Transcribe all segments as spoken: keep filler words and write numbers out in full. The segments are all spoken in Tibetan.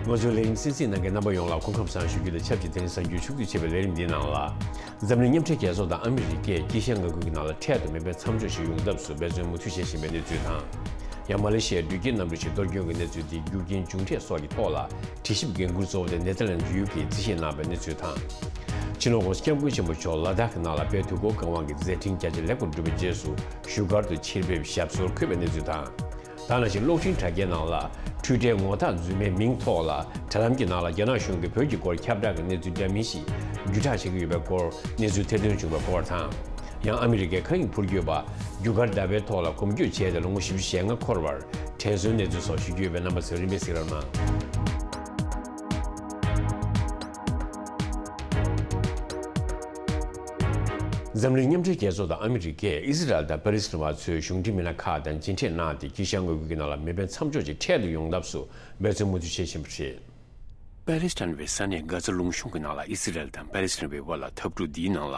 ང་ཚོའི་ལས་རིམ་གསན་གཟིགས་གནང་མཁན་རྣམ་པ་ཡོངས་ལ་སྐུ་ཁམས་བཟང་ཞུ་རྒྱུ་དང་ཆབས་ཅིག་དེ་རིང་གཟའ་མཇུག་ཕྱོགས་བསྡུས་བྱས་པའི་ལས་རིམ་འདིའི་ནང་ལ། འཛམ་གླིང་མཉམ་འབྲེལ་རྒྱལ་ཚོགས་དང་ཨ་མི་རི་ཀས་དཀྱིལ་ཤར་མངའ་ཁུལ་གྱི་ནང་ལ་འཕྲལ་དུ་མེ་འཕེན་མཚམས་འཇོག་ཞིག་ཡོང་ཐབས་སུ་འབད་བརྩོན་མུ་མཐུད་བྱེད་བཞིན་པའི་གནས་ཚུལ་དང་། ཡང་མ་ལེ་ཤི་ཡའི་འགྲུལ་སྐྱེལ་གནམ་གྲུ་ཞིག་གཏོར་སྐྱོན་གྱི་གནས་ཚུལ་དེ་རྒྱུ་རྐྱེན་མཇུག་འབྲས་སོགས་ཀྱི་ཐོག་ལ་དྲི་ཞིབ་འགན་འཁུར་གཙོ་བོ་དེ་ནེ་ཐར་ལན་ཌི་ཡུ་ཀེ་ཡིས་རྩིས་བཞེས་གནང་བའི་གནས་ཚུལ་དང་། ཕྱི་ལོགས་ཁོངས་སུ་སྐྱབས་མགོན་ཆེན་པོ་མཆོག་ལ་དྭགས་ཀྱི་ནང་ལ་དཔལ་དུས་འཁོར་བཀའ་དབང་གི་མཛད་འཕྲིན་རྒྱ་ཆེར་ལེགས་པར་གྲུབ་པའི་རྗེས་སུ་བཞུགས་སྒར་དུ་ཕྱིར་ཕེབས་ཞབས་སོར་འཁོད་པའི་གནས་ཚུལ་དང་། ད་ནང་བཞིན་གློག་འཕྲིན་དྲ་རྒྱའི་ནང་ལ་འཕྲུལ་འཕྲིན་ངོ་རྟགས་རྫུན་མའི་མིང་ཐོག་ལ་དྲ་ལམ་གྱི་ནང་ལ་རྒྱ་ནག་གཞུང་གིས་བོད་ཀྱི་སྐོར་ཁྱབ་བསྒྲགས་ཀྱི་གནས་ཚུལ་འདྲ་མིན་ཞིག་བརྒྱུད་བསྒྲགས་བྱེད་ཀྱི་ཡོད་པའི་སྐོར་གནས་ཚུལ་ཐེར་འདོན་བྱུང་བའི་སྐོར་དང་། ཡང་ཨ་མི་རི་ཀའི་མཁའ་དབྱིངས་འཕུར་སྐྱོད་པ་རྒྱུ་སྐར་ཟླ་བའི་ཐོག་ལ་གོམ་བསྐྱོད་བྱས་ཏེ་ལོ་ངོ་བཞི་བཅུ་ཞེ་ལྔ་འཁོར་བར་དྲན་གསོའི་གནས་ཚུལ་སོགས་ཞུ་རྒྱུ་ཡོད་པས་རྣམ་པ་ཚོས་རིམ་པས་གཟིགས་རོགས་གནང་། འཛམ་གླིང་མཉམ་འབྲེལ་རྒྱལ་ཚོགས་དང་ཨ་མི་རི་ཀས་ཨི་སི་རལ་དང་པ་ལི་སི་ཐན་བ་ཚོའི་གཞུང་འབྲེལ་མི་སྣ་ཁག་དང་མཇལ་འཕྲད་གནང་སྟེ་དཀྱིལ་ཤར་མངའ་ཁུལ་གྱི་ནང་ལ་མེ་འཕེན་མཚམས་འཇོག་ཅིག་འཕྲལ་དུ་ཡོང་ཐབས་སུ་འབད་བརྩོན་མུ་མཐུད་བྱེད་བཞིན་པ་རེད། པ་ལི་སི་ཐན་བའི་ས་གནས་གྷ་ཛ་ལུང་གཤོང་གི་ནང་ལ་ཨི་སི་རལ་དང་པ་ལི་སི་ཐན་བའི་དབར་ལ་འཐབ་འཁྲུག་འདིའི་ནང་ལ་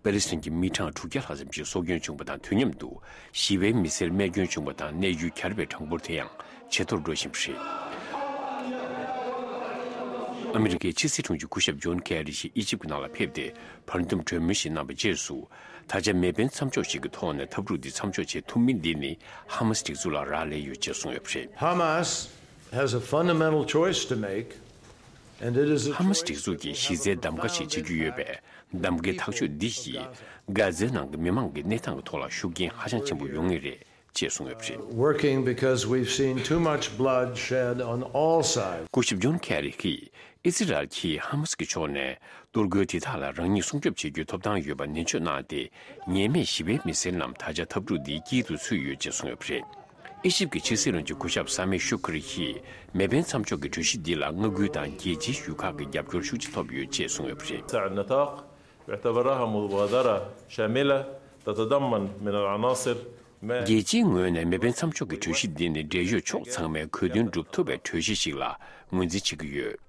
པ་ལི་སི་ཐན་གྱི་མི་གྲངས་དྲུག་བརྒྱ་ལྷག་ཙམ་ཞིག་སྲོག་སྐྱོན་བྱུང་བ་དང་དུས་མཉམ་དུ་ཞི་བའི་མི་སེར་རྨས་སྐྱོན་བྱུང་བ་དང་གནས་ཡུལ་གྱར་བའི་གྲངས་འབོར་དེ་ཡང་ཇེ་མཐོར་འགྲོ་བཞིན་པ་རེད། ཨ་མི་རི་ཀའི་ཕྱི་སྲིད་དྲུང་ཆེ་སྐུ་ཞབས་ཇོན་ཁེ་རི་ཞིག་ཨི་ཇིབ་ཀྱི་ནང་ལ་ཕེབས་ཏེ་བར་འདུམ་གྲོས་མོལ་ཞིག་གནང་བའི་རྗེས་སུ། ད་ཆ་མེ་འཕེན་མཚམས་འཇོག་ཞིག་གི་ཐོག་ནས་འཐབ་འཁྲུག་འདི་མཚམས་འཇོག་བྱེད་ཐུབ་མིན་འདི་ནི་ཧ་མ་སི་སྒྲིག་འཛུགས་ལ་རག་ལས་ཡོད་ཅེས་གསུངས་ཡོད་པ་རེད། Hamas has a fundamental choice to make, and it is a ཧ་མ་སི་སྒྲིག་འཛུགས་ཀྱིས་གཞི་རྩའི་གདམ་ག་ཞིག་བྱེད་རྒྱུ་ཡོད་པས། གདམ་གའི་ཐག་གཅོད་འདི་ཡིས་གྷ་ཛའི་ནང་གི་མི་མང་གི་གནས་སྟངས་ཀྱི་ཐོག་ལ་ཤུགས་རྐྱེན་ཧ་ཅང་ཆེན་པོ་ཡོང་ངེས་རེད། ཅེས་གསུངས་ཡོད་པ་རེད། Working because we've seen too much blood shed on all sides. སྐུ་ཞབས་ཇོན་ཁེ་རི་གིས་ཨི་སི་རལ་གྱིས་ཧ་མ་སི་གི་ཕྱོགས་ནས་གཏོར་རྒོལ་དེ་དག་ལ་རང་ཉིད་སྲུང་སྐྱོབ་བྱེད་རྒྱུའི་ཐོབ་ཐང་ཡོད་པ་ནན་བརྗོད་གནང་སྟེ། ཉེས་མེད་ཞི་བའི་མི་སེར་རྣམས་ད་ཆ་འཐབ་འཁྲུག་འདིའི་དཀྱིལ་དུ་ཚུད་ཡོད་ཅེས་གསུངས་ཡོད་པ་རེད། ཨི་ཇིབ་ཀྱི་ཕྱི་སྲིད་བློན་ཆེན་སྐུ་ཞབས་ས་མེ་ཤུ་ཁུ་རི་ཡིས་མེ་འཕེན་མཚམས་འཇོག་གི་གྲོས་གཞི་འདི་ལ་མངའ་ཁུལ་དང་རྒྱལ་སྤྱིའི་ཤུགས་ཁག་གི་རྒྱབ་སྐྱོར་ཤུགས་ཆེ་ཐོབ་ཡོད་ཅེས་གསུངས་ཡོད་པ་རེད། وسع النطاق، باعتبارها مبادرة شاملة تتضمن من العناصر ما རྒྱལ་སྤྱིའི་ངོས་ནས་མེ་འཕེན་མཚམས་འཇོག་གི་གྲོས་གཞི་འདི་ནི་འབྲེལ་ཡོད་ཕྱོགས་ཚང་མས་གོ་དོན་སྒྲུབ་ཐུབ་པའི་གྲོས་གཞི་ཞིག་ལ་ངོས་འཛིན་བྱེད་ཀྱི་ཡོད།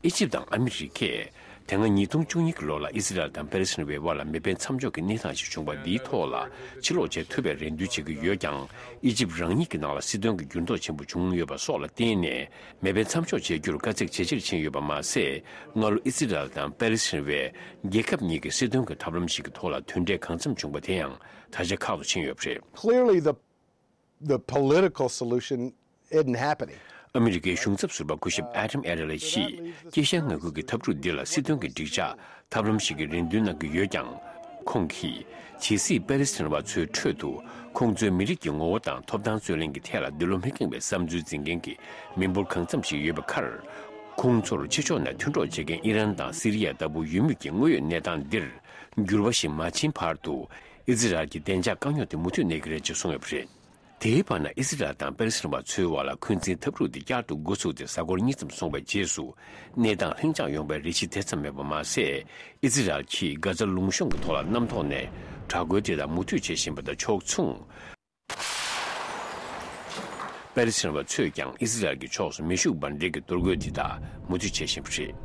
ཨི་ཇིབ་དང་ཨ་མི་རི་ཀས་དེ་སྔ་ཉིས་སྟོང་བཅུ་གཉིས་ཀྱི་ལོ་ལ་ཨི་སི་རལ་དང་པེ་ལེ་སི་ཐན་བའི་དབར་ལ་མེ་འཕེན་མཚམས་འཇོག་གི་གནས་སྟངས་ཤིག་བྱུང་བ་འདིའི་ཐོག་ལ་ཕྱིར་ལོག་བྱེད་ཐུབ་པའི་རེ་འདུན་བྱེད་ཀྱི་ཡོད་ཀྱང་། ཨི་ཇིབ་རང་ཉིད་ཀྱི་ནང་ལ་སྲིད་དོན་གྱི་འགྱུར་ལྡོག་ཆེན་པོ་བྱུང་ཡོད་པ་སོགས་ལ་བརྟེན་ནས། མེ་འཕེན་མཚམས་འཇོག་བྱེད་རྒྱུར་དཀའ་ཚེགས་ཇེ་ཆེར་ཕྱིན་ཡོད་པ་མ་ཟད། སྔ་ལོ་ཨི་སི་རལ་དང་པེ་ལེ་སི་ཐན་བས་རྒྱལ་ཁབ་གཉིས་ཀྱི་སྲིད་དོན་གྱི་ཐབས་ལམ་ཞིག་གི་ཐོག་ལ་མཐུན་འབྲེལ་གང་འཚམ་བྱུང་བ་དེ་ཡང་ད་ཆ་ཁག་ཏུ་ཕྱིན་ཡོད་པ་རེད། Clearly, the, the political solution isn't happening. ཨ་མི་རི་ཀའི་གཞུང་ཚབ་ཟུར་པ་སྐུ་ཞབས་ཨ་དམ་ཨེ་རལ་ཞིག་དཀྱིལ་ཤར་མངའ་ཁུལ་གྱི་འཐབ་འཁྲུག་འདི་ལ་སྲིད་དོན་གྱི་འགྲིག་འཇགས་ཐབས་ལམ་ཞིག་གི་རེ་འདུན་གནང་གི་ཡོད་ཀྱང་། ཁོང་གིས། ཇི་སྲིད་པེ་ལེ་སི་ཐན་བ་ཚོའི་ཁྲོད་དུ། ཁོང་ཚོའི་མི་རིགས་ཀྱི་ངོ་བོ་དང་ཐོབ་ཐང་རྩོད་ལེན་གྱི་ཐད་ལ་འདོད་བློ་མི་ཁེངས་པའི་བསམ་ཚུལ་འཛིན་མཁན་གྱི་མི་འབོར་གང་འཚམ་ཞིག་ཡོད་པའི་ཁར། ཁོང་ཚོར་ཕྱི་ཕྱོགས་ནས་མཐུན་གྲོགས་བྱེད་མཁན་ཨི་རན་དང་སི་རི་ཡ་ལྟ་བུ་ཡོད་མུས་ཀྱི་དངོས་ཡོད་གནས་སྟངས་འདིར། འགྱུར་བ་ཞིག་མ་ཕྱིན་བར་དུ། ཨི་ཛི་རལ་གྱི་བདེ་འཇགས་དཀའ་རྙོག་དེ་མུ་མཐུད་གནས་ཀྱི་རེད་ཅེས་གསུངས་ཡོད་པ་རེད། དེའི་བར་ན་ཨི་སི་རལ་དང་པེ་ལེ་སི་ཐན་བ་ཚོའི་བར་ལ་འཁོན་འཛིན་འཐབ་འཁྲུག་དེ་བསྐྱར་དུ་འགོ་ཚུགས་ཏེ་གཟའ་འཁོར་གཉིས་ཙམ་སོང་བའི་རྗེས་སུ། གནས་སྟངས་ལྷིང་འཇགས་ཡོང་བའི་རེ་ཞིག་དེ་ཙམ་མེད་པ་མ་ཟད། ཨི་སི་རལ་གྱིས་གྷ་ཛ་ལུང་གཤོང་གི་ཐོག་ལ་གནམ་ཐོག་ནས་དྲག་རྒོལ་དེ་དག་མུ་མཐུད་བྱེད་བཞིན་པ་དང་ཕྱོགས་མཚུངས། པེ་ལེ་སི་ཐན་བ་ཚོས་ཀྱང་ཨི་སི་རལ་གྱི་ཕྱོགས་སུ་མེ་ཤུགས་འབར་མདེལ་གྱི་གཏོར་རྒོལ་དེ་དག་མུ་མཐུད་བྱེད་བཞིན་པ་རེད།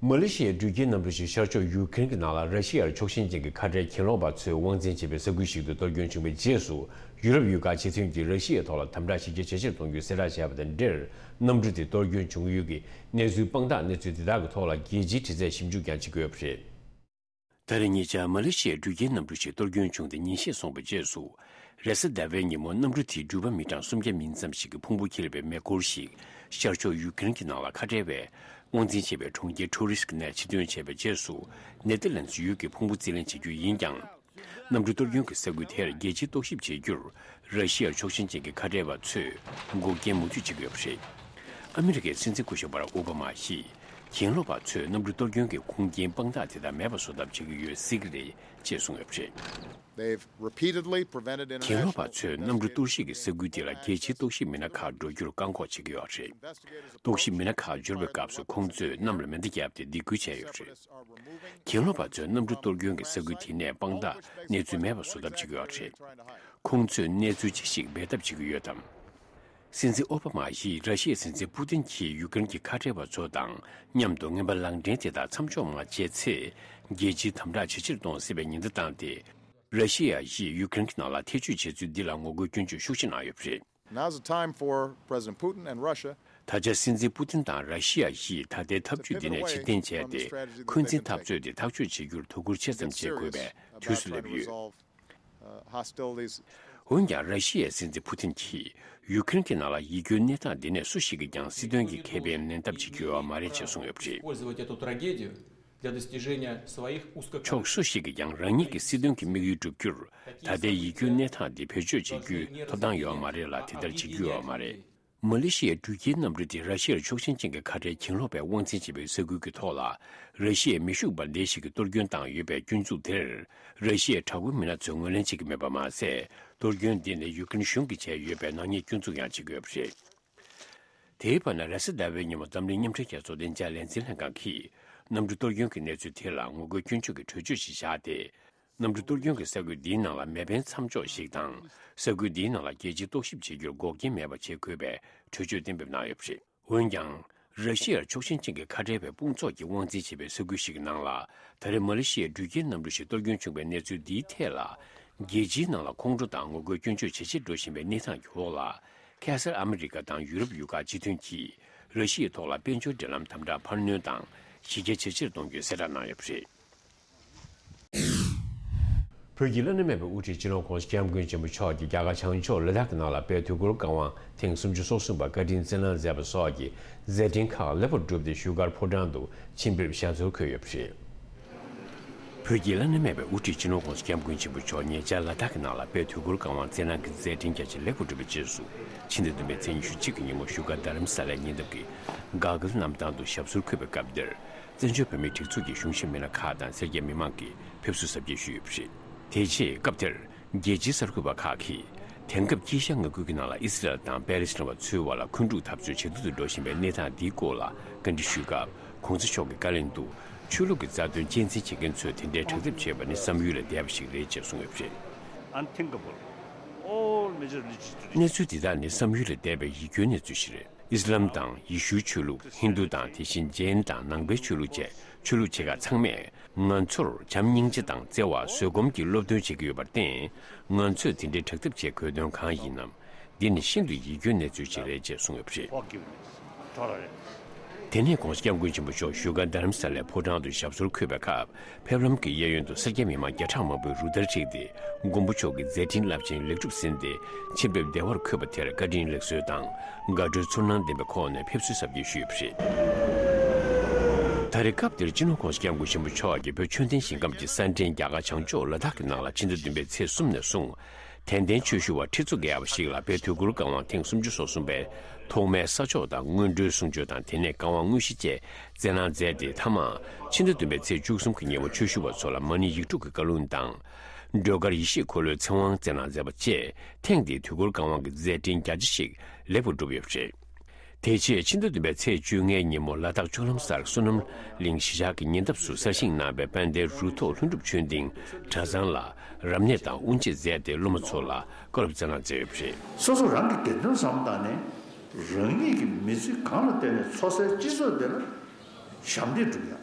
མ་ལེ་ཤི་ཡའི་འགྲུལ་སྐྱེལ་གནམ་གྲུ་ཞིག་ཤར་ཕྱོགས་ཡུ་ཀེ་རེན་གྱི་ནང་ལ་ར་ཤི་ཡར་ཕྱོགས་ཞེན་ཅན་གྱི་ཁ་བྲལ་གྱེན་ལོག་པ་ཚོས་དབང་འཛིན་བྱེད་པའི་ས་ཁུལ་ཞིག་ཏུ་གཏོར་སྐྱོན་བྱུང་བའི་རྗེས་སུ། ཡུ་རོབ་ཡུལ་ཁག་སྤྱི་མཐུན་གྱིས་ར་ཤི་ཡའི་ཐོག་ལ་དམ་དྲག་ཞིབ་བཤེར་ཇེ་ཆེར་གཏོང་རྒྱུའི་གསལ་བསྒྲགས་བྱས་པ་དང་འབྲེལ། གནམ་གྲུ་དེ་གཏོར་སྐྱོན་བྱུང་ཡུལ་གྱི་གནས་ཚུལ་དཔང་རྟགས་གནས་ཚུལ་དེ་དག་གི་ཐོག་ལ་རྒྱལ་སྤྱིའི་དྲི་རྩད་ཞིབ་འཇུག་ཀྱང་བྱེད་ཀྱི་ཡོད་པ་རེད། ད་རེས་ཉེ་ཆར་མ་ལེ་ཤི་ཡའི་འགྲུལ་སྐྱེལ་གནམ་གྲུ་ཞིག་གཏོར་སྐྱོན་བྱུང་སྟེ་ཉིན་ཤས་སོང་བའི་རྗེས་སུ། རེས་གཟའ་ཟླ་བའི་ཉིན་མོ་གནམ་གྲུ་དེའི་འགྲུལ་པ་མི་གྲངས་སུམ་བརྒྱ་མིན་ཙམ་ཞིག་གིས་ཕུང་པོ་འཁྱེར་བའི་མེ་འཁོར་ཞིག་ཤར་ཕྱོགས་ཡུ་ཀེ་རེན་གྱི་ནང་ལ་ཁ་བྲལ་བའི་དབང་འཛིན་བྱས་པའི་གྲོང་ཁྱེར་ཊུ་རིས་ཀྱི་ནས་ཕྱིར་ཐོན་བྱས་པའི་རྗེས་སུ། ནེ་ཐར་ལན་སི་ཡུལ་གྱི་ཕུང་པོ་རྩིས་ལེན་བྱེད་རྒྱུ་ཡིན་ཀྱང་། གནམ་གྲུ་གཏོར་སྐྱོན་གྱི་ས་ཁུལ་དེར་རྒྱལ་སྤྱིའི་རྟོག་ཞིབ་བྱེད་རྒྱུར། ར་ཤི་ཡར་ཕྱོགས་ཞེན་ཅན་གྱི་ཁ་བྲལ་བ་ཚོས་འགོག་རྐྱེན་མུ་མཐུད་བྱེད་ཀྱི་ཡོད་པ་རེད། ཨ་མི་རི་ཀའི་སྲིད་འཛིན་སྐུ་ཞབས་བྷ་རག་ཨོ་བྷ་མ་ཡིས། གྱེན་ལོག་པ་ཚོས་གནམ་གྲུ་གཏོར་སྐྱོན་གྱི་ཁུངས་སྐྱེལ་དཔང་རྟགས་དེ་དག་མེད་པ་བཟོ་ཐབས་བྱེད་ཀྱི་ཡོད་སྲིད་ཀྱི་རེད་ཅེས་གསུངས་ཡོད་པ་རེད། They've repeatedly prevented གྱེན་ལོག་པ་ཚོས་གནམ་གྲུ་གཏོར་བཤིག་གི་ས་ཁུལ་དེ་ལ་རྒྱལ་སྤྱིའི་རྟོག་ཞིབ་མི་སྣ་ཁག་འགྲོ་རྒྱུར་བཀག་འགོག་བྱེད་ཀྱི་ཡོད་རེད། རྟོག་ཞིབ་མི་སྣ་ཁག་འབྱོར་བའི་སྐབས་སུ་ཁོང་ཚོས་གནམ་ལ་མེ་མདའ་བརྒྱབ་སྟེ་སྡིགས་སྐུལ་བྱས་ཡོད་རེད། གྱེན་ལོག་པ་ཚོས་གནམ་གྲུ་གཏོར་སྐྱོན་གྱི་ས་ཁུལ་དེ་ནས་དཔང་རྟགས་གནས་ཚུལ་མེད་པ་བཟོ་ཐབས་བྱེད་ཀྱི་ཡོད་རེད། ཁོང་ཚོས་གནས་ཚུལ་ཅི་ཞིག་སྦས་ཐབས་བྱེད་ཀྱི་ཡོད་དམ། སྲིད་འཛིན་ཨོ་བྷ་མ་ཡིས་ར་ཤི་ཡའི་སྲིད་འཛིན་པུ་ཏིན་གྱིས་ཡུ་ཀེ་རེན་གྱི་ཁ་བྲལ་བ་ཚོ་དང་མཉམ་དུ་རྔན་པ་ལག་འབྲེལ་དེ་དག་མཚམས་འཇོག་མ་བྱས་ཚེ། རྒྱལ་སྤྱིའི་དམ་དྲག་ཇེ་ཆེར་གཏོང་སྲིད་པའི་ཉེན་བརྡ་བཏང་སྟེ། ར་ཤི་ཡ་ཡིས་ཡུ་ཀེ་རེན་གྱི་ནང་ལ་ཐེ་བྱུས་བྱེད་ཚུལ་འདི་ལ་ངོ་རྒོལ་སྐྱོན་བརྗོད་ཤུགས་ཆེ་གནང་ཡོད་པ་རེད། Now's the time for President Putin and Russia ད་ཆ་སྲིད་འཛིན་པུ་ཏིན་དང་ར་ཤི་ཡ་གཞིས་ད་ལྟའི་འཐབ་ཇུས་འདི་ནས་ཕྱིར་འཐེན་བྱས་ཏེ། འཁོན་འཛིན་འཐབ་རྩོད་དེ་ཐག་གཅོད་བྱེད་རྒྱུར་དོ་ཁུར་ཆེ་ཙམ་བྱེད་དགོས་པའི་དུས་སུ་སླེབས་ཡོད། འོན་ཀྱང་། ར་ཤི་ཡའི་སྲིད་འཛིན་པུ་ཏིན་གྱིས་ཡུ་ཁེ་རེན་གྱི་ནང་ལ་ཡིད་སྐྱོའི་གནས་སྟངས་འདི་ནས་སུ་ཞིག་གིས་ཀྱང་སྲིད་དོན་གྱི་ཁེ་ཕན་ལེན་ཐབས་བྱེད་ཀྱི་ཡོད་པ་མ་རེད་ཅེས་གསུངས་ཡོད་པ་རེད། Использовать эту трагедию для достижения своих ཕྱོགས་узкоконечных སུ་ཞིག་གིས་ཀྱང་རང་ཉིད་ཀྱི་སྲིད་དོན་གྱི་དམིགས་ཡུལ་བསྒྲུབ་རྒྱུར། ད་ལྟའི་ཡིད་སྐྱོའི་གནས་སྟངས་འདི་བེད་སྤྱོད་བྱེད་རྒྱུའི་ཐོབ་ཐང་ཡོད་པ་མ་རེད་ལ། དེ་ལྟར་བྱེད་རྒྱུ་ཡོད་པ་མ་རེད། མ་ལེ་ཤི་ཡའི་འགྲུལ་སྐྱེལ་གནམ་གྲུ་དེ་ར་ཤི་ཡར་ཕྱོགས་ཞེན་ཅན་གྱི་ཁ་བྲལ་གྱེན་ལོག་པའི་དབང་འཛིན་བྱེད་པའི་ས་ཁུལ་གྱི་ཐོག་ལ། ར་ཤི་ཡའི་མེ་ཤུགས་འབར་མདེལ་ཞིག་གིས་གཏོར་སྐྱོན་བཏང་ཡོད་པའི་སྐྱོན་འཛུགས་དེར། ར་ཤི་ཡའི་དྲག་པོའི་མི་སྣ་ཚོས་ངོས་ལེན་བྱེད་ཀྱི་མེད་པ་མ་ཟད། གཏོར་སྐྱོན་འདི་ནི་ཡུ་ཀེ་རེན་གཞུང་གིས་བྱས་ཡོད་པའི་ནག་ཉེས་སྐྱོན་འཛུགས་ཡང་བྱེད་ཀྱི་ཡོད་པ་རེད། དེའི་བར་ན། རེས་གཟའ་ཟླ་བའི་ཉིན་མོ་འཛམ་གླིང་མཉམ་འབྲེལ་རྒྱལ་ཚོགས་བདེ་འཇགས་ལས་འཛིན་ལྷན་ཁང་གིས། གནམ་གྲུ་གཏོར་སྐྱོན་གྱི་གནས་ཚུལ་དེ་ལ་ངོ་རྒོལ་སྐྱོན་བརྗོད་ཀྱི་གྲོས་ཆོད་ཞིག་བཞག་སྟེ། གནམ་གྲུ་གཏོར་སྐྱོན་གྱིས་ས་ཁུལ་འདིའི་ནང་ལ་མེ་འཕེན་མཚམས་འཇོག་ཞིག་དང་། ས་ཁུལ་འདིའི་ནང་ལ་རྒྱལ་སྤྱིའི་རྟོག་ཞིབ་བྱེད་རྒྱུར་འགོག་རྐྱེན་མེད་པ་བྱེད་དགོས་པའི་གྲོས་ཆོད་གཏན་འབེབས་གནང་ཡོད་པ་རེད། འོན་ཀྱང་། ར་ཤི་ཡར་ཕྱོགས་ཞེན་ཅན་གྱི་ཁ་བྲལ་བའི་དཔུང་ཚོགས་ཀྱིས་དབང་འཛིན་བྱེད་པའི་ས་ཁུལ་ཞིག་གི་ནང་ལ། ད་རེས་མ་ལེ་ཤི་ཡའི་འགྲུལ་སྐྱེལ་གནམ་གྲུ་ཞིག་གཏོར་སྐྱོན་བྱུང་བའི་གནས་ཚུལ་འདིའི་ཐད་ལ། རྒྱལ་སྤྱིའི་ནང་ལ་ཁོང་ཁྲོ་དང་ངོ་རྒོལ་སྐྱོན་བརྗོད་ཇེ་ཆེར་འགྲོ་བཞིན་པའི་གནས་སྟངས་ཀྱི་འོག་ལ། ཁ་སང་ཨ་མི་རི་ཀ་དང་ཡུ་རོབ་ཡུལ་ཁག་སྤྱི་མཐུན་གྱིས། ར་ཤི་ཡའི་ཐོག་ལ་དཔལ་འབྱོར་འབྲེལ་ལམ་དམ་དྲག་འཕར་སྣོན་དང་། གཞི་རྒྱ་ཇེ་ཆེར་གཏོང་རྒྱུའི་གསལ་བསྒྲགས་གནང་ཡོད་པ་རེད། བོད་ཀྱི་བླ་ན་མེད་པའི་དབུ་ཁྲིད་སྤྱི་ནོར་༧གོང་ས་༧སྐྱབས་མགོན་ཆེན་པོ་མཆོག་གིས་རྒྱ་གར་བྱང་ཕྱོགས་ལ་དྭགས་ཀྱི་ནང་ལ་དཔལ་དུས་འཁོར་བཀའ་དབང་ཐེངས་སུམ་ཅུ་སོ་གསུམ་པ་བཀའ་དྲིན་བསྩལ་གནང་མཛད་པ་སོགས་ཀྱི་མཛད་འཕྲིན་ཁག་ལེགས་པར་གྲུབ་སྟེ། བཞུགས་སྒར་ཕོ་བྲང་དུ་ཆིབས་ཕེབས་ཞབས་སོར་འཁོད་ཡོད་པ་རེད། བོད་ཀྱི་བླ་ན་མེད་པའི་དབུ་ཁྲིད་སྤྱི་ནོར་༧གོང་ས་༧སྐྱབས་མགོན་ཆེན་པོ་མཆོག་ཉེ་ཆར་ལ་དྭགས་ཀྱི་ནང་ལ་དཔལ་དུས་འཁོར་བཀའ་དབང་བསྩལ་གནང་གི་མཛད་འཕྲིན་རྒྱ་ཆེ་ལེགས་པར་གྲུབ་པའི་རྗེས་སུ། ཕྱི་ཟླ་བདུན་པའི་ཚེས་ཉི་ཤུ་གཅིག་གི་ཉིན་མོ་བཞུགས་སྒར་རྡ་རམ་ས་ལའི་ཉེ་འདབས་ཀྱི་ག་གིལ་གནམ་ཐང་དུ་ཞབས་སོར་འཁོད་པའི་སྐབས་དེར། བཙན་བྱོལ་བོད་མིའི་སྒྲིག་འཛུགས་ཀྱི་གཞུང་ཞབས་མི་སྣ་ཁག་དང་སེར་སྐྱ་མི་མང་གིས་ཕེབས་བསུ་གཟབ་རྒྱས་ཞུས་ཡོད་པ་རེད། དེ་རྗེས་སྐབས་དེར། རྒྱལ་སྤྱིའི་གསར་འགོད་པ་ཁག་གིས། དེང་སྐབས་དཀྱིལ་ཤར་མངའ་ཁུལ་གྱི་ནང་ལ་ཨི་སི་རལ་དང་པེ་ལེ་སི་ཐན་བ་ཚོའི་བར་ལ་འཁོན་འཁྲུག་འཐབ་རྩོད་ཇེ་སྡུག་ཏུ་འགྲོ་བཞིན་པའི་གནས་སྟངས་འདིའི་སྐོར་ལ་བཀའ་འདྲི་ཞུས་སྐབས། ༸གོང་ས་མཆོག་གིས་བཀའ་ལན་དུ། ཆོས་ལུགས་ཀྱི་རྩ་དོན་གཅེས་འཛིན་བྱེད་མཁན་ཚོས་དེ་འདྲའི་དྲག་འཐབ་བྱས་པ་ནི་བསམ་ཡུལ་ལས་འདས་པ་ཞིག་རེད་ཅེས་གསུངས་ཡོད་པ་རེད། Unthinkable. All major religious traditions. གནས་ཚུལ་འདི་དག་ནི་བསམ་ཡུལ་ལས་འདས་པའི་ཡིད་སྐྱོའི་གནས་ཚུལ་ཞིག་རེད། ཨི་སི་ལམ་དང་ཡེ་ཤུའི་ཆོས་ལུགས། ཧིན་རྡུ་དང་དེ་བཞིན་ཇེན་དང་ནང་པའི་ཆོས་ལུགས་བཅས་ཆོས་ལུགས་ཆེ་ཁག་ཚང་མས་ང་ཚོར་བྱམས་སྙིང་རྗེ་དང་བརྩེ་བ། བཟོད་སྒོམ་གྱི་སློབ་སྟོན་བྱེད་ཀྱི་ཡོད་པར་བརྟེན། ང་ཚོས་འདི་འདྲའི་དྲག་འཐབ་བྱེད་དགོས་དོན་གང་ཡིན་ནམ། འདི་ནི་ཤིན་ཏུ་ཡིད་སྐྱོའི་གནས་ཚུལ་ཞིག་རེད་ཅེས་གསུངས་ཡོད་པ་རེད། དེ་ནས་༸གོང་ས་༸སྐྱབས་མགོན་ཆེན་པོ་མཆོག་བཞུགས་སྒར་རྡ་རམ་ས་ལའི་ཕོ་བྲང་དུ་ཞབས་སོར་འཁོད་པའི་སྐབས། ཕེབས་ལམ་གྱི་གཡས་གཡོན་དུ་སེར་སྐྱ་མི་མང་བརྒྱ་ཕྲག་མང་པོས་རུ་སྟར་འཁྲིགས་ཏེ། མགོན་པོ་མཆོག་གི་མཛད་འཕྲིན་རླབས་ཆེན་ལེགས་གྲུབ་ཟིན་ཏེ། ཆིབས་ཕེབས་བདེ་བར་འཁོད་པ་དེར་བཀའ་དྲིན་ལེགས་གསོལ་དང་། དགའ་སྤྲོའི་ཚོར་སྣང་ལྡན་པའི་ཁོག་ནས་ཕེབས་བསུ་གཟབ་རྒྱས་ཞུས་པ་རེད། ད་རེས་སྐབས་དེར་སྤྱི་ནོར་༸གོང་ས་༸སྐྱབས་མགོན་ཆེན་པོ་མཆོག་གིས་བོད་ཆོས་ལྡན་ཞིང་ཁམས་ཀྱི་གསར་འདྲེན་རྒྱ་གར་བྱང་ཕྱོགས་ལ་དྭགས་ཀྱི་ནང་ལ་ཕྱི་ཟླ་བདུན་པའི་ཚེས་གསུམ་ནས་བཟུང་། དད་ལྡན་ཆོས་ཞུ་བ་ཁྲི་ཚོ་བརྒལ་བ་ཞིག་ལ་དཔལ་དུས་འཁོར་བཀའ་དབང་ཐེངས་སུམ་ཅུ་སོ་གསུམ་པའི་ཐོག་མའི་ས་ཆོག་དང་སྔོན་འགྲོའི་གསུང་ཆོས་དང་། དེ་ནས་བཀའ་དབང་དངོས་གཞི་བཅས་བསྩལ་གནང་མཛད་དེ། མཐའ་མ་ཕྱི་ཟླ་བདུན་པའི་ཚེས་བཅུ་གསུམ་གྱི་ཉིན་མོ་ཆོས་ཞུ་བ་ཚོ་ལ་མ་ཎི་ཡིག་དྲུག་གི་བཀའ་ལུང་དང་། སྒྲོལ་དཀར་ཡེ་ཤེས་འཁོར་ལོའི་ཚེ་དབང་བསྩལ་གནང་མཛད་པ་བཅས། ཐེངས་འདིའི་དུས་འཁོར་བཀའ་དབང་གི་མཛད་འཕྲིན་རྒྱ་ཆེ་ཞིག་ལེགས་པར་གྲུབ་ཡོད་པ་རེད། དེ་རྗེས་ཕྱི་ཟླ་བདུན་པའི་ཚེས་བཅོ་ལྔའི་ཉིན་མོ་ལ་དྭགས་ལྕོག་ལམ་སར་བསོད་ནམས་གླིང་གཞིས་ཆགས་ཀྱི་ཉེ་འདབས་སུ་གསར་བཞེངས་གནང་བའི་དཔལ་ལྡན་རུ་ཐོག་ལྷུན་གྲུབ་ཆོས་སྡིངས་གྲྭ་ཚང་ལ་རབ་གནས་དང་དབུ་འབྱེད་མཛད་དེ། སློབ་མ་ཚོ་ལ་བཀའ་སློབ་སྩལ་གནང་མཛད་ཡོད་པ་རེད། སོ་སོ་རང་གི་དགེ་འདུན་བཟང་པོ་དང་ནི། རང་ཉིད་ཀྱི་མི་ཚེ་གང་ལ་བརྟེན་ནས་འཚོ་སའི་སྤྱི་ཚོགས་དེ་ལ་ཞབས་འདེགས་སྒྲུབ་ཡ།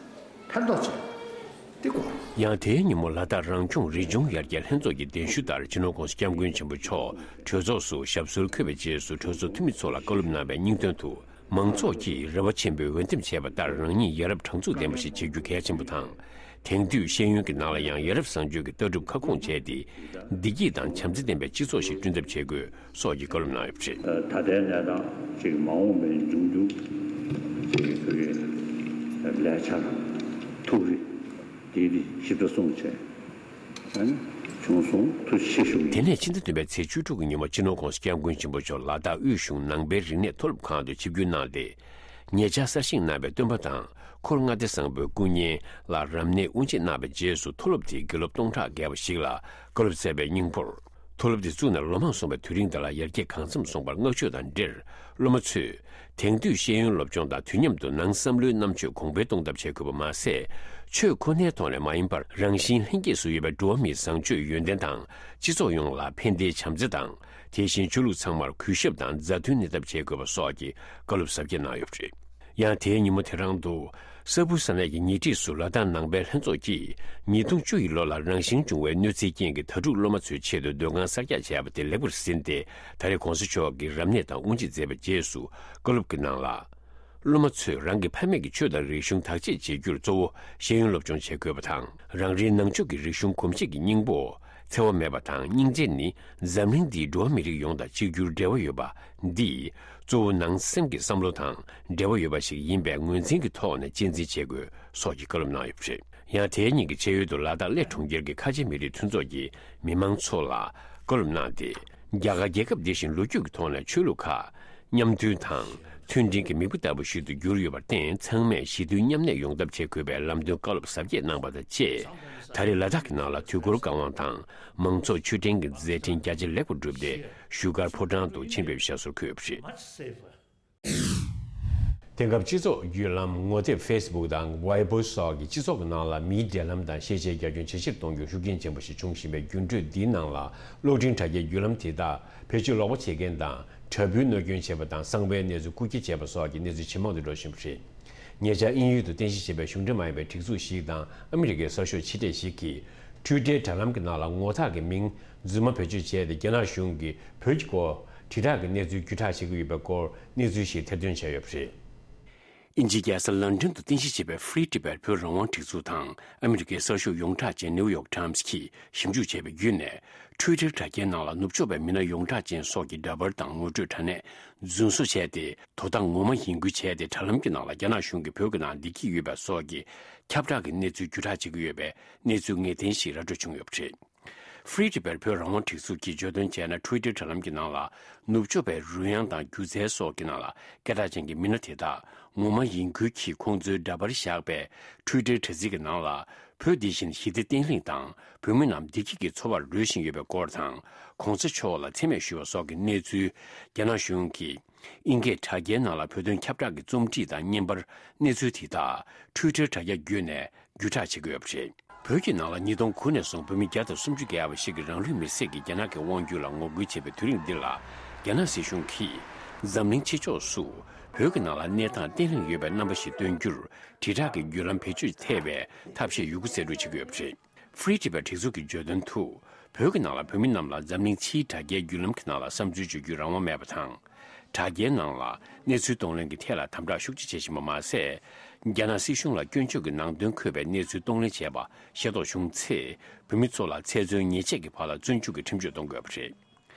ཕན་ཐོགས་བྱས་ཏེ་དགོས། ཡང་དེའི་ཉིན་མོ་ལ་དྭགས་རང་སྐྱོང་རི་ལྗོངས་ཡར་རྒྱས་ལྷན་ཚོགས་ཀྱི་གདན་ཞུ་ལྟར་སྤྱི་ནོར་༸གོང་ས་༸སྐྱབས་མགོན་ཆེན་པོ་མཆོག་གྲོས་ཚོགས་སུ་ཞབས་སོར་འཁོད་པའི་རྗེས་སུ། གྲོས་ཚོགས་འཐུས་མི་ཚོ་ལ་བཀའ་སློབ་གནང་བའི་སྙིང་དོན་དུ། མང་ཚོགས་ཀྱིས་རེ་བ་ཆེན་པོས་འོས་འདེམས་བྱས་པ་ལྟར་རང་ཉིད་ཡ་རབས་དྲང་ཚུགས་ལྡན་པ་ཞིག་བྱེད་རྒྱུ་གལ་ཆེན་པོ་དང་། དེང་དུས་ཤེས་ཡོན་གྱི་ནང་ལ་ཡང་ཡ་རབས་བཟང་སྤྱོད་ཀྱི་ལྟ་གྲུབ་ཁ་སྐོང་བྱས་ཏེ། བདེ་སྐྱིད་དང་བྱམས་བརྩེ་ལྡན་པའི་སྤྱི་ཚོགས་ཤིག་བསྐྲུན་ཐབས་བྱེད་དགོས་སོགས་ཀྱི་བཀའ་སློབ་གནང་ཡོད་པ་རེད། ད་ལྟའི་གནས་སྟངས་ཅིག་མ་འོངས་པའི་འབྱུང་འགྱུར་ཅིག་གི་ལས་འཆར་ཐུགས་རེ་འདི་འདི་ཞིབ་ཕྲ་གསུངས་བྱས། བྱུང་སོང་། ཐུགས་རྗེ་ཆེ་ཞུ། དེ་ནས་ཕྱི་ཟླ་བདུན་པའི་ཚེས་བཅུ་དྲུག་གི་ཉིན་མོ་སྤྱི་ནོར་༸གོང་ས་༸སྐྱབས་མགོན་ཆེན་པོ་མཆོག་ལ་དྭགས་དབུས་གཞུང་ནང་པའི་རིག་གནས་མཐོ་སློབ་ཁང་དུ་ཆིབས་བསྒྱུར་གནང་སྟེ། ཉེ་ཆར་གསར་བཞེངས་གནང་བའི་སྟོན་པ་དང་འཁོར་ལྔ་སྡེ་བཟང་པོའི་སྐུ་བརྙན་ལ་རབ་གནས་དབུ་འབྱེད་གནང་བའི་རྗེས་སུ། མཐོ་སློབ་དེའི་དགེ་སློབ་སྟོང་ཕྲག་བརྒལ་བ་ཞིག་ལ་བཀའ་སློབ་སྩལ་བའི་སྙིང་པོར། མཐོ་སློབ་དེ་བཙུགས་ནས་ལོ་མང་སོང་བའི་དུས་རིང་འདི་ལ་ཡར་རྒྱས་གང་འཚམ་སོང་བར་བསྔགས་བརྗོད་དང་འབྲེལ། སློབ་མ་ཚོས་དེང་དུས་ཤེས་ཡོན་སློབ་སྦྱོང་དང་དུས་མཉམ་དུ་ནང་བསམ་བློའི་རྣམ་དཔྱོད་གོང་འཕེལ་གཏོང་ཐབས་བྱེད་དགོས་པ་མ་ཟད། ཆོས་ཁོ་ནའི་ཐོག་ནས་མ་ཡིན་པར། རང་བཞིན་ལྷན་སྐྱེས་སུ་ཡོད་པའི་འགྲོ་བ་མིའི་བཟང་སྤྱོད་ཡོན་ཏན་དང་། སྤྱི་ཚོགས་ཡོངས་ལ་ཕན་བདེའི་བྱམས་བརྩེ་དང་། དེ་བཞིན་ཆོས་ལུགས་ཚང་མར་གུས་ཞབས་དང་མཛའ་མཐུན་གནས་ཐབས་བྱེད་དགོས་པ་སོགས་ཀྱི་བཀའ་སློབ་ཟབ་རྒྱས་གནང་ཡོད་པ་རེད། ཡང་དེའི་ཉིན་མོ་དེ་རང་དུ། ས་བུ་ས་གནས་ཀྱི་ཉེ་འཁྲིས་སུ་ལ་དྭགས་ནང་པའི་ལྷན་ཚོགས་ཀྱིས་ཉིས་སྟོང་བཅུ་ཡི་ལོ་ལ་རང་བཞིན་བྱུང་བའི་གནོད་འཚེའི་རྐྱེན་གྱིས་དྭ་ཕྲུག་སློབ་མ་ཚོའི་ཆེད་དུ་སྡོད་ཁང་གསར་རྒྱག་བྱས་པ་དེ་ལེགས་པར་ཟིན་ཏེ། ད་རེས་གོང་ས་མཆོག་གིས་རབ་གནས་དང་དབུ་འབྱེད་མཛད་པའི་རྗེས་སུ་བཀའ་སློབ་ཀྱི་ནང་ལ། སློབ་མ་ཚོས་རང་གི་ཕ་མེས་ཀྱི་ཆོས་དང་རིག་གཞུང་དག་བྱེད་བྱེད་རྒྱུར་གཙོ་བོ་ཤེས་ཡོན་སློབ་སྦྱོང་བྱེད་དགོས་པ་དང་། རང་རེའི་ནང་ཆོས་ཀྱི་རིག་གཞུང་གོམས་གཤིས་ཀྱི་སྙིང་པོ། འཚེ་བ་མེད་པ་དང་སྙིང་རྗེ་ནི་འཛམ་གླིང་འདིའི་འགྲོ་བ་མི་རིགས་ཡོངས་དང་གཅིག་གྱུར་འབྲེལ་བ་ཡོད་པ་འདིས། གཙོ་བོ་ནང་སེམས་ཀྱི་བསམ་བློ་དང་འབྲེལ་བ་ཡོད་པ་ཞིག་ཡིན་པའི་ངོས་འཛིན་གྱི་ཐོག་ནས་གཅེས་འཛིན་བྱེད་དགོས་སོགས་ཀྱི་བཀའ་སློབ་གནང་ཡོད་པ་རེད། ཡང་དེའི་ཉིན་གྱི་ཕྱེད་ཡོལ་དུ་ལ་དྭགས་གླེ་གྲོང་ཁྱེར་གྱི་ཁ་ཆེ་མི་རིགས་མཐུན་ཚོགས་ཀྱི་མི་མང་ཚོ་ལ་བཀའ་སློབ་གནང་སྟེ། རྒྱ་གར་རྒྱལ་ཁབ་འདི་བཞིན་ལོ་རྒྱུས་ཀྱི་ཐོག་ནས་ཆོས་ལུགས་ཁག་མཉམ་མཐུན་དང་མཐུན་སྒྲིལ་གྱི་མིག་དཔེ་ལྟ་བུ་ཞིག་ཏུ་གྱུར་ཡོད་པར་བརྟེན། ཚང་མས་ཞི་མཐུན་མཉམ་གནས་ཡོང་ཐབས་བྱེད་དགོས་པའི་ལམ་སྟོན་བཀའ་སློབ་ཟབ་རྒྱས་གནང་བ་དང་བཅས། ད་རེས་ལ་དྭགས་ཀྱི་ནང་ལ་དུས་འཁོར་བཀའ་དབང་དང་མང་ཚོགས་མཆོད་ཁྲིམས་ཀྱི་མཛད་འཕྲིན་རྒྱ་ཆེ་ལེགས་པར་གྲུབ་སྟེ། བཞུགས་སྒར་ཕོ་བྲང་དུ་ཕྱིར་འབུད་ཞབས་སོར་འཁོད་ཡོད་པ་རེད། དེང་སྐབས་སྤྱི་ཚོགས་བརྒྱུད་ལམ་ངོ་དེབ་ཕེ་སི་བུག་དང་ཝའི་པོ་སོགས་ཀྱིས་སྤྱི་ཚོགས་ཀྱི་ནང་ལ་མིའི་འབྲེལ་ལམ་དང་ཤེས་བྱའི་རྒྱ་ཁྱོན་ཇེ་ཆེར་གཏོང་རྒྱུར་ཤུགས་རྐྱེན་ཆེན་པོ་ཞིག་འབྱུང་བཞིན་པའི་འགྱུར་འགྲོས་འདིའི་ནང་ལ། གློག་འཕྲིན་དྲ་རྒྱའི་བརྒྱུད་ལམ་དེ་དག་བེད་སྤྱོད་ལོག་པ་བྱེད་མཁན་དང་། དྲ་འབུའི་གནོད་སྐྱོན་བྱེད་པ་དང་། གསང་བའི་གནས་ཚུལ་རྐུ་འཁྱེར་བྱེད་པ་སོགས་ཀྱི་གནས་ཚུལ་ཇེ་མང་དུ་འགྲོ་བཞིན་པ་རེད། ཉེ་ཆར་དབྱིན་ཡུལ་དུ་རྟེན་གཞི་བྱས་པའི་གཞུང་འབྲེལ་མ་ཡིན་པའི་སྒྲིག་འཛུགས་ཤིག་དང་ཨ་མི་རི་ཀའི་གསར་ཤོག་ཕྱི་དྲིལ་ཞིག་གིས། ཊུའི་ཊར་དྲ་ལམ་གྱི་ནང་ལ་ངོ་ཐག་གི་མིང་རྫུན་མ་བེད་སྤྱོད་བྱས་ཏེ། རྒྱ་ནག་གཞུང་གིས་བོད་ཀྱི་སྐོར་དྲིལ་བསྒྲགས་ཀྱི་གནས་ཚུལ་བརྒྱུད་བསྒྲགས་བྱེད་ཀྱི་ཡོད་པའི་སྐོར་གནས་ཚུལ་ཞིག་ཐེར་འདོན་བྱས་ཡོད་པ་རེད། དབྱིན་ཇིའི་རྒྱལ་ས་ལན་ཀྲན་དུ་རྟེན་གཞི་བྱས་པའི་Free Tibet བོད་རང་དབང་སྒྲིག་འཛུགས་དང་ཨ་མི་རི་ཀའི་གསར་ཤོག་ཡོངས་གྲགས་ཅན་New York Times གྱིས་ཞིབ་འཇུག་བྱས་པའི་བརྒྱུད་ནས། ཊུའི་ཊར་དྲ་རྒྱའི་ནང་ལ་ནུབ་ཕྱོགས་པའི་མི་སྣ་ཡོངས་གྲགས་ཅན་སོགས་ཀྱི་འདྲ་པར་དང་ངོ་སྤྲོད་དྲ་གནས་རྫུན་བཟོ་བྱས་ཏེ། དོ་བདག་ངོ་མ་ཡིན་ཁུལ་བྱས་ཏེ། དྲ་ལམ་གྱི་ནང་ལ་རྒྱ་ནག་གཞུང་གིས་བོད་ཀྱི་ནང་བདེ་སྐྱིད་ཡོད་པ་སོགས་ཀྱི་ཁྱབ་བསྒྲགས་ཀྱི་གནས་ཚུལ་བརྒྱུད་བསྒྲགས་བྱེད་ཀྱི་ཡོད་པའི་གནས་ཚུལ་ངེས་གཏན་ཞིག་ར་སྤྲོད་བྱུང་ཡོད་པ་རེད། Free Tibet བོད་རང་དབང་སྒྲིག་འཛུགས་ཀྱིས་བརྗོད་དོན་བྱས་ན། ཊུའི་ཊར་དྲ་ལམ་གྱི་ནང་ལ་ནུབ་ཕྱོགས་པའི་རོལ་དབྱངས་དང་སྒྱུ་རྩལ་སོགས་ཀྱི་ནང་ལ་སྐད་གྲགས་ཅན་གྱི་མི་སྣ་དེ་དག་ངོ་མ་ཡིན་ཁུལ་གྱིས་ཁོང་ཚོའི་འདྲ་པར་བཞག་པའི་ཊུའི་ཊར་དྲ་ཚིགས་ཀྱི་ནང་ལ། བོད་འདི་བཞིན་ཞི་བདེ་བརྟན་ལྷིང་དང་བོད་མི་རྣམས་བདེ་སྐྱིད་ཀྱི་འཚོ་བར་རོལ་བཞིན་ཡོད་པའི་སྐོར་དང་། གོང་ས་མཆོག་ལ་མཚན་སྨད་ཞུ་བ་སོགས་ཀྱི་གནས་ཚུལ། རྒྱ་ནག་གཞུང་གིས་དབྱིན་སྐད་དྲ་རྒྱའི་ནང་ལ་བོད་དོན་ཁྱབ་བསྒྲགས་ཀྱི་རྩོམ་བྲིས་དང་བརྙན་པར་གནས་ཚུལ་དེ་དག་ཊུའི་ཊར་དྲ་རྒྱ་བརྒྱུད་ནས་བརྒྱུད་བསྒྲགས་བྱེད་ཀྱི་ཡོད་པ་རེད། བོད་ཀྱི་ནང་ལ་ཉིས་སྟོང་དགུ་ནས་བཟུང་བོད་མི་བརྒྱ་དང་སུམ་ཅུ་བརྒལ་བ་ཞིག་གིས་རང་ལུས་མེར་སྲེག་གིས་རྒྱ་ནག་གི་དབང་སྒྱུར་ལ་ངོ་རྒོལ་བྱེད་པའི་དུས་རིང་འདི་ལ། རྒྱ་ནག་སྲིད་གཞུང་གིས་འཛམ་གླིང་ཕྱི་ཕྱོགས་སུ་བོད་ཀྱི་ནང་ལ་གནས་སྟངས་བརྟན་ལྷིང་ཡོད་པའི་རྣམ་པ་ཞིག་སྟོན་རྒྱུར། དྲིལ་བསྒྲགས་ཀྱི་བརྒྱུད་ལམ་བེད་སྤྱོད་ཐེབས་པའི་ཐབས་ཤེས་ཡོད་རྒུ་རྩལ་སྤྲུགས་བྱེད་ཀྱི་ཡོད་པ་རེད། Free Tibet སྒྲིག་འཛུགས་ཀྱིས་བརྗོད་དོན་དུ། བོད་ཀྱི་ནང་ལ་བོད་མི་རྣམས་ལ་འཛམ་གླིང་ཕྱིའི་དྲ་རྒྱའི་བརྒྱུད་ལམ་གྱི་ནང་ལ་བསམ་ཚུལ་བརྗོད་རྒྱུའི་རང་དབང་མེད་པ་དང་། དྲ་རྒྱའི་ནང་ལ་གནས་ཚུལ་གཏོང་ལེན་གྱི་ཐད་ལ་དམ་དྲག་ཤུགས་ཆེ་བྱེད་བཞིན་པ་མ་ཟད། རྒྱ་ནག་སྲིད་གཞུང་ལ་སྐྱོན་བརྗོད་ཀྱི་ནང་དོན་འཁོད་པའི་གནས་ཚུལ་གཏོང་ལེན་བྱས་པ་ཤེས་རྟོགས་བྱུང་ཚེ། བོད་མི་ཚོ་ལ་ཚེ་བཙོན་ཉེས་ཆད་ཀྱི་བར་ལ་བཙོན་འཇུག་གི་ཁྲིམས་གཅོད་གཏོང་དགོས་པ་རེད།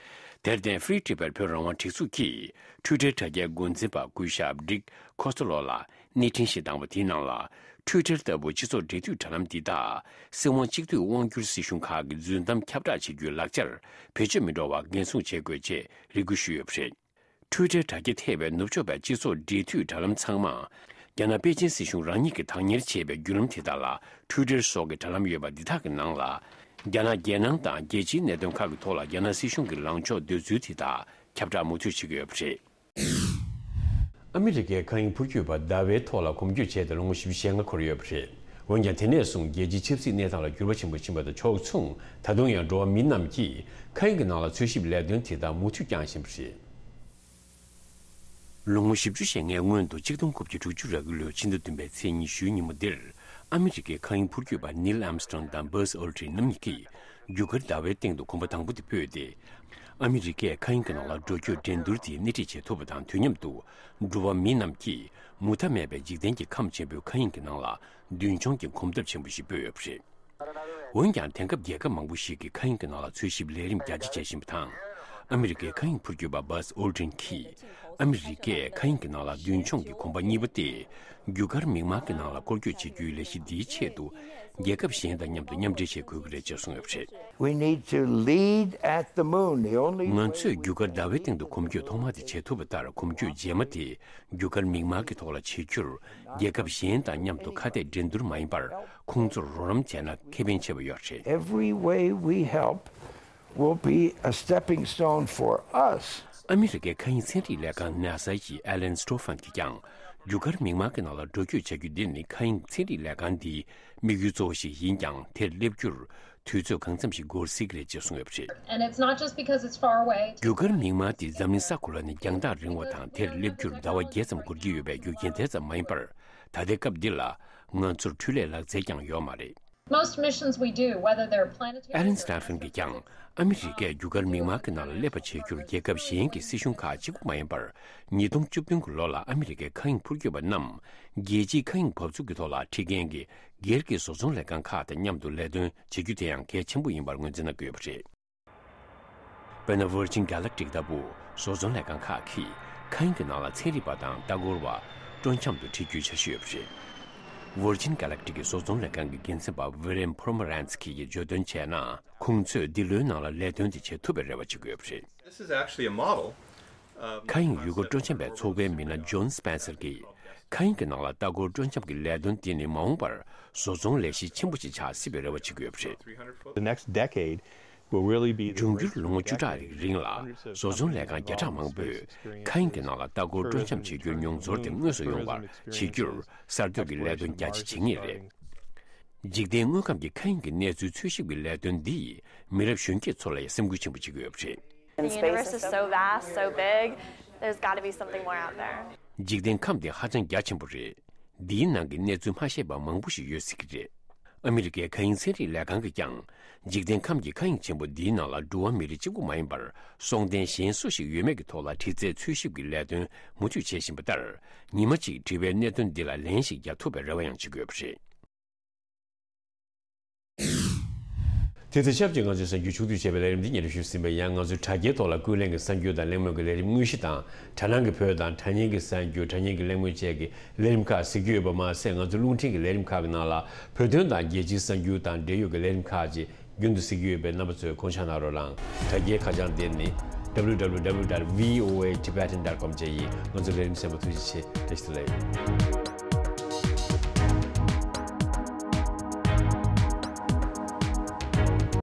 དེར་བརྟེན། Free Tibet བོད་རང་དབང་སྒྲིག་འཛུགས་ཀྱིས་ཊུའི་ཊར་དྲ་རྒྱའི་འགོ་འཛིན་པ་སྐུ་ཞབས་Dick Costolo ལ་གནས་འཕྲིན་ཞིག་བཏང་བ་དེའི་ནང་ལ། ཊུའི་ཊར་ལྟ་བུ་སྤྱི་ཚོགས་འབྲེལ་མཐུད་དྲ་ལམ་འདི་དག་སྲིད་དབང་གཅིག་སྡུད་དབང་སྒྱུར་སྲིད་གཞུང་ཁག་གི་རྫུན་གཏམ་ཁྱབ་བསྒྲགས་བྱེད་རྒྱུའི་ལག་ཆར་བེད་སྤྱོད་མི་འགྲོ་བར་འགན་སྲུང་བྱེད་དགོས་ཅེས་རེ་སྐུལ་ཞུས་ཡོད་པ་རེད། ཊུའི་ཊར་དྲ་རྒྱ་ཐེ་བའི་ནུབ་ཕྱོགས་པའི་སྤྱི་ཚོགས་འབྲེལ་མཐུད་དྲ་ལམ་ཚང་མ། རྒྱ་ནག་པེ་ཅིན་སྲིད་གཞུང་རང་ཉིད་ཀྱིས་བདག་གཉེར་བྱས་པའི་བརྒྱུད་ལམ་དེ་དག་ལ། ཊུའི་ཊར་སོགས་ཀྱི་དྲ་ལམ་ཡོད་པ་འདི་དག་གི་ནང་ལ། རྒྱ་ནག་རྒྱལ་ནང་དང་རྒྱལ་སྤྱིའི་གནད་དོན་ཁག་གི་ཐོག་ལ་རྒྱ་ནག་སྲིད་གཞུང་གི་ལངས་ཕྱོགས་འདོད་ཚུལ་དེ་དག་ཁྱབ་བསྒྲགས་མུ་མཐུད་བྱེད་ཀྱི་ཡོད་པ་རེད། ཨ་མི་རི་ཀའི་མཁའ་དབྱིངས་འཕུར་སྐྱོད་པ་ཟླ་བའི་ཐོག་ལ་གོམ་བསྐྱོད་བྱས་ཏེ་ལོ་ངོ་བཞི་བཅུ་ཞེ་ལྔ་འཁོར་ཡོད་པ་རེད། འོན་ཀྱང་། དེ་ནས་བཟུང་རྒྱལ་སྤྱིའི་ཆབ་སྲིད་གནས་སྟངས་ལ་འགྱུར་བ་ཆེན་པོ་ཕྱིན་པ་དང་ཕྱོགས་མཚུངས། ད་དུང་ཡང་འགྲོ་བ་མི་རྣམས་ཀྱིས་མཁའ་དབྱིངས་ཀྱི་ནང་ལ་འཚོལ་ཞིབ་ལས་དོན་དེ་དག་མུ་མཐུད་བསྐྱངས་བཞིན་པ་རེད། ལོ་ངོ་བཞི་བཅུ་ཞེ་ལྔའི་སྔོན་དུ། ཆིག་སྟོང་དགུ་བརྒྱ་དྲུག་ཅུ་རེ་དགུ་ལོའི་ཕྱི་ཟླ་བདུན་པའི་ཚེས་ཉི་ཤུའི་ཉིན་མོ་འདིར། ཨ་མི་རི་ཀའི་མཁའ་དབྱིངས་འཕུར་སྐྱོད་པ་ནིལ་ཨམ་སི་ཊྲོང་དང་བཱས་ཨོལ་ཌྲིན་རྣམ་གཉིས་ཀྱིས། རྒྱུ་སྐར་ཟླ་བའི་སྟེང་དུ་གོམ་པ་དང་པོ་དེ་སྤོས་ཏེ། ཨ་མི་རི་ཀས་མཁའ་དབྱིངས་ཀྱི་ནང་ལ་འགྲོ་སྐྱོད་འགྲན་བསྡུར་དེ་སྣེ་ཁྲིད་བྱེད་ཐུབ་པ་དང་། དུས་མཉམ་དུ། འགྲོ་བ་མི་རྣམས་ཀྱིས་མུ་མཐའ་མེད་པའི་འཇིག་རྟེན་གྱི་ཁམས་ཆེན་པོའི་མཁའ་དབྱིངས་ཀྱི་ནང་ལ། མདུན་མཆོང་གི་གོམ་སྟབས་ཆེན་པོ་ཞིག་སྤོས་ཡོད་པ་རེད། འོན་ཀྱང་། དེང་སྐབས་རྒྱལ་ཁབ་མང་པོ་ཞིག་གིས་མཁའ་དབྱིངས་ཀྱི་ནང་ལ་འཚོལ་ཞིབ་ལས་རིམ་རྒྱ་ཆེ་བྱེད་བཞིན་པ་དང་། ཨ་མི་རི་ཀའི་མཁའ་དབྱིངས་འཕུར་སྐྱོད་པ་བཱས་ཨོལ་ཌྲིན་གྱིས། ཨ་མི་རི་ཀས་མཁའ་དབྱིངས་ཀྱི་ནང་ལ་མདུན་མཆོང་གི་གོམ་པ་གཉིས་པ་སྟེ། རྒྱུ་སྐར་མིག་དམར་གྱི་ནང་ལ་སྐོར་སྐྱོད་བྱེད་རྒྱུའི་ལས་གཞི་འདིའི་ཆེད་དུ། རྒྱལ་ཁབ་གཞན་དང་མཉམ་དུ་མཉམ་འབྲེལ་བྱེད་དགོས་ཀྱི་རེད་ཅེས་གསུངས་ཡོད་པ་རེད། We need to lead at the moon. The only ང་ཚོས་རྒྱུ་སྐར་ཟླ་བའི་སྟེང་དུ་གོམ་བསྐྱོད་ཐོག་མ་དེ་བྱེད་ཐུབ་པ་ལྟར། གོམ་བསྐྱོད་རྗེས་མ་དེ་རྒྱུ་སྐར་མིག་དམར་གྱི་ཐོག་ལ་བྱེད་རྒྱུར། རྒྱལ་ཁབ་གཞན་དང་མཉམ་དུ་ཁ་གཏད་འགྲན་བསྡུར་མ་ཡིན་པར། ཁོང་ཚོར་རོགས་རམ་བྱས་ན་ཁེ་ཕན་ཆེ་བ་ཡོད་རེད། Every way we help will be a stepping stone for us. ཨ་མི་རི་ཀའི་མཁའ་དབྱིངས་ཚན་རིག་ལས་ཁང་NASA ཡི་Alan Stovall གྱིས་ཀྱང་། རྒྱུ་སྐར་མིག་དམར་གྱི་ནང་ལ་འགྲོ་སྐྱོད་བྱ་རྒྱུ་འདི་ནི་མཁའ་དབྱིངས་ཚན་རིག་ལས་ཁང་འདིའི་དམིགས་ཡུལ་གཙོ་བོ་ཞིག་ཡིན་ཀྱང་། དེར་སླེབས་རྒྱུར་ དུས་ཚོད་གང་འཚམ་ཞིག་འགོར་སྲིད་ཀྱི་རེད་ཅེས་གསུངས་ཡོད་པ་རེད། And it's not just because it's far away. རྒྱུ་སྐར་མིག་དམར་དེ་འཛམ་གླིང་ས་གོ་ལ་ནས་རྒྱང་ཐག་རིང་བ་དང་དེར་སླེབས་རྒྱུར་ཟླ་བ་བརྒྱད་ཙམ་འགོར་གྱི་ཡོད་པའི་རྒྱུ་རྐྱེན་དེ་ཙམ་མ་ཡིན་པར། ད་ལྟའི་སྐབས་འདི་ལ་ང་ཚོར་འཕྲུལ་ལས་ལག་རྩལ་ཀྱང་ཡོད་མ་རེད། Most missions we do, whether they're planetary Alan Stanfield གྱིས་ཀྱང་ཨ་མི་རི་ཀས་རྒྱུ་སྐར་མིག་དམར་གྱི་ནང་ལ་སླེབས་པ་བྱེད་རྒྱུར་རྒྱལ་ཁབ་གཞན་གྱི་སྲིད་གཞུང་ཁག་གཅིག་པུ་མ་ཡིན་པར། ཉིས་སྟོང་བཅུ་བདུན་གྱི་ལོ་ལ་ཨ་མི་རི་ཀའི་མཁའ་དབྱིངས་འཕུར་སྐྱོད་པ་རྣམས་རྒྱལ་སྤྱིའི་མཁའ་དབྱིངས་འབབ་ཚུགས་ཀྱི་ཐོག་ལ་ཁྲིད་མཁན་གྱི་སྒེར་གྱི་བཟོ་ཚོང་ལས་ཁང་ཁག་དང་མཉམ་དུ་ལས་དོན་བྱེད་རྒྱུ་དེ་ཡང་གལ་ཆེན་པོ་ཡིན་པར་ངོས་འཛིན་གནང་གི་ཡོད་པ་རེད། དཔེར་ན། Virgin Galactic ལྟ་བུ་བཟོ་ཚོང་ལས་ཁང་ཁག་གིས་མཁའ་དབྱིངས་ཀྱི་ནང་ལ་ཚན་རིག་པ་དང་ལྟ་སྐོར་བ་སྤྲོ་འཆམ་དུ་ཁྲིད་རྒྱུའི་འཆར་གཞི་ཡོད་པ་རེད། Virgin Galactic གི་བཟོ་ཚོང་ལས་ཁང་གི་འགན་འཛིན་པ་William Pomeranz གྱིས་བརྗོད་དོན་བྱས་ན། ཁོང་ཚོས་འདི་ལོའི་ནང་ལ་ལས་དོན་དེ་བྱེད་ཐུབ་པའི་རེ་བ་བྱེད་ཀྱི་ཡོད་པ་རེད། This is actually a model. Um, མཁའ་དབྱིངས་ཡུལ་སྐོར་སྤྲོ་འཆམ་པའི་ཚོགས་པའི་མི་སྣ་John Spencer གྱིས། མཁའ་དབྱིངས་ཀྱི་ནང་ལ་ལྟ་སྐོར་སྤྲོ་འཆམ་གྱི་ལས་དོན་དེ་ནི་མ་འོངས་པར་བཟོ་ཚོང་ལས་གཞི་ཆེན་པོ་ཞིག་ཆགས་སྲིད་པའི་རེ་བ་བྱེད་ཀྱི་ཡོད་པ་རེད། The next decade will really be འབྱུང་འགྱུར་ལོ་ངོ་བཅུ་ཕྲག་རིང་ལ་བཟོ་ཚོང་ལས་ཁང་བརྒྱ་ཕྲག་མང་པོས་མཁའ་དབྱིངས་ཀྱི་ནང་ལ་ལྟ་སྐོར་སྤྲོ་འཆམ་བྱེད་རྒྱུའི་མྱོང་ཚོར་དེ་དངོས་སུ་ཡོང་བར་བྱེད་རྒྱུར་གསར་གཏོད་ཀྱི་ལས་དོན་རྒྱ་ཆེ་བྱེད་ངེས་རེད། འཇིག་རྟེན་དངོས་ཁམས་ཀྱི་མཁའ་དབྱིངས་ཀྱི་གནས་ཚུལ་འཚོལ་ཞིབ་ཀྱི་ལས་དོན་འདིས་མི་རབས་གཞོན་སྐྱེས་ཚོ་ལ་ཡང་སེམས་འགུལ་ཆེན་པོ་བྱེད་ཀྱི་ཡོད་པ་རེད། The universe is so vast, so big. There's got to be something more out there. འཇིག་རྟེན་ཁམས་འདི་ཧ་ཅང་རྒྱ་ཆེན་པོ་རེད། འདིའི་ནང་གི་གནས་ཚུལ་མ་ཤེས་པ་མང་པོ་ཞིག་ཡོད་སྲིད་ཀྱི་རེད། ཨ་མི་རི་ཀའི་མཁའ་དབྱིངས་ཚན་རིག་ལས་ཁང་གིས་ཀྱང་། འཇིག་རྟེན་ཁམས་ཀྱི་མཁའ་དབྱིངས་ཆེན་པོ་འདིའི་ནང་ལ་འགྲོ་བ་མི་རིགས་གཅིག་པུ་མ་ཡིན་པར། སྲོག་ལྡན་གཞན་སུ་ཞིག་ཡོད་མེད་ཀྱི་ཐོག་ལ་དྲི་རྩད་འཚོལ་ཞིབ་ཀྱི་ལས་དོན་མུ་མཐུད་བྱེད་བཞིན་པ་ལྟར། ཉི་མ་གཅིག་དྲི་བའི་གནད་དོན་འདི་ལ་ལན་ཞིག་རྒྱག་ཐུབ་པའི་རེ་བ་ཡང་བྱེད་ཀྱི་ཡོད་པ་རེད། དེ་དང་ཆབས་ཅིག་ང་ཚོའི་གསར་འགྱུར་ཕྱོགས་བསྡུས་བྱས་པའི་ལས་རིམ་འདི་སྙན་སྒྲོན་ཞུས་ཟིན་པ་ཡིན། ང་ཚོའི་དྲ་རྒྱའི་ཐོག་ལ་ཀུན་གླེང་གི་གསར་འགྱུར་དང་གླེང་མོལ་གྱི་ལས་རིམ་དངོས་གཞི་དང་། དྲ་ནང་གི་བོད་དང་དྲ་བརྙན་གྱི་གསར་འགྱུར། དྲ་བརྙན་གྱི་གླེང་མོལ་བཅས་ཀྱི་ལས་རིམ་ཁག་གཟིགས་རྒྱུ་ཡོད་པ་མ་ཟད། ང་ཚོའི་རླུང་འཕྲིན་གྱི་ལས་རིམ་ཁག་གི་ནང་ལ་བོད་དོན་དང་རྒྱལ་སྤྱིའི་གསར་འགྱུར་དང་འབྲེལ་ཡོད་ཀྱི་ལས་རིམ་ཁག་ཅིག་རྒྱུན་དུ་གཟིགས་རྒྱུ་ཡོད་པས། རྣམ་པ་ཚོས་དགོངས་འཇགས་གནང་རོགས་གནང་། དྲ་རྒྱའི་ཁ་བྱང་དེ་ནི་W W W dot V O A Tibetan dot com བཅས་ཡིན། ང་ཚོའི་ལས་རིམ་གསན་པར་ཐུགས་རྗེ་ཆེ། བཀྲ་ཤིས་བདེ་ལེགས།